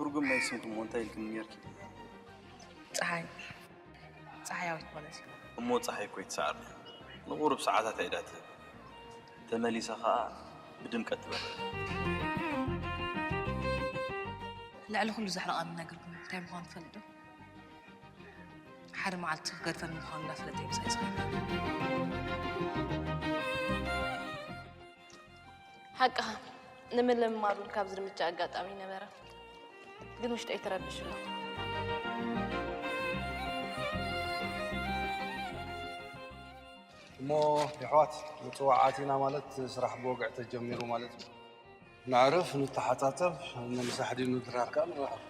ትርጉም ናይ ስምኩም እንታይ ኢልክኒ ነርኪ? ፀሓይ፣ ፀሓያዊት ማለት እዩ። እሞ ፀሓይ እኮ ይትሰዓር። ንቁሩብ ሰዓታት እያ ኢዳ ትህብ። ተመሊሳ ከዓ ብድምቀት ትበርህ። ልዕሊ ኩሉ ዘሕርቐኒ ነገር ግን እንታይ ምዃኑ ትፈልጥ ዶ? ሓደ መዓልቲ ክገድፈኒ ምዃኑ እናፈለጠ እዩ ምሳይ ዝኸይድ። ሓቅኻ፣ ንምልምማድ እውን ካብ ዝምችእ ኣጋጣሚ ነበረ። ግን ውሽጠይ ተረቢሹ ኣሎ። እሞ የሕዋት፣ ምፅዋዓት ኢና ማለት ስራሕ ብወግዒ ተጀሚሩ ማለት እዩ። ነዕርፍ፣ ንተሓፃፀብ፣ ንምሳሕ ድዩ ንድራር ከዓ ንራኸብ።